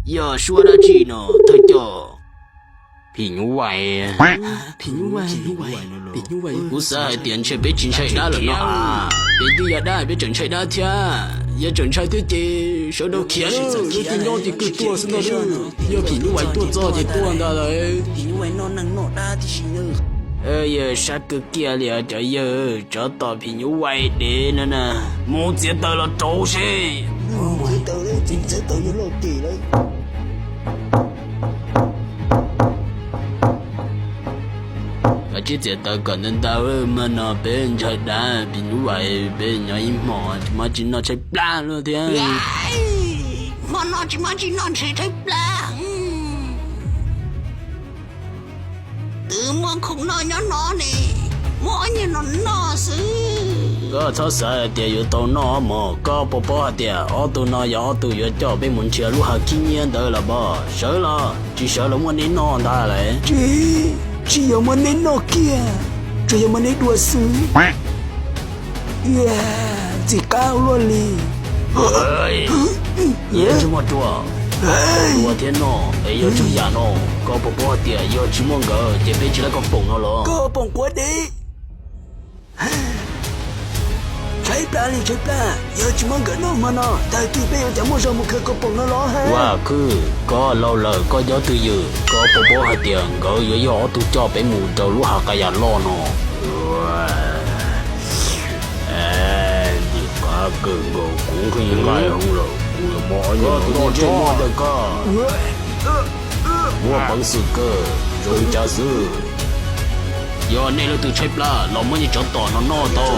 Yog suab dab tsi no thawj coj? Phim nyuj vais. Kuv xav hais tias ntshe peb tsis ntshai dab lawm no a. Peb twb yog dab peb tseem ntshai dab thiab. Yog tseem ntshai thiab ces sawv daws khiav, wb twb nyob ces kwv tuaj xwb ntag. Yog phim nyuj vais tuaj txog ces tuaj ntag lawm. Yawg sab kawg kiag li cov yawg, tsov tom phim nyuj vais dev no na. Mus txiav taws los rau seb. Kav tsij txiav taws kom ntau ntau, hmo no peb ntshai dab phim nyuj vais, peb nyob ib hmos tsis muaj tsis noj tshaib plab luaj thiab. Hmo no tsis muaj tsis noj ntshe tshaib plab. Twb muaj khoom noj nyob no ne, muaj ob nyuag no noj xwb. Koj txhob xav hais tias yuav tau noj mog, koj puas paub hais tias ob tug no yog ob tug yuav coj peb mus nrhiav lub hav khib nyiab ntawd los pob? Sawv los tsis sawv los muab neb noj ntag lawm. Tsis, tsis yog muab neb noj kiag, tsuas yog muab neb dua xwb. Ntxim qab luaj li. Tsis muaj dua, dua thiab noj es yog txhua yam no. Koj puas paub hais tias yog tsis muaj nkawd ces peb tsis laib kaus poom no los? Kaus poom quav dev. Tshaib plab li tshaib plab, yog tsis muaj nkawd noj hmo no, tag kis peb yuav cas muaj zog mus khaws kaus poom no los hais. Vaj Khwb, koj laus lawm koj nyob twj ywm, koj puas paub hais tias nkawd yuav yog ob tug coj peb mus rau lub hav qab yam loj no? Ntxim qab kawg nkaus, kuv nqhis nqaij hauv lawm, kuv yuav muab ob nyuag no noj tso ntawm koj. Muaj peev xwm kawg, zoo li cas xwb. Yog nej leej twg tshaib plab los muab nyuag tsov tom no noj tau.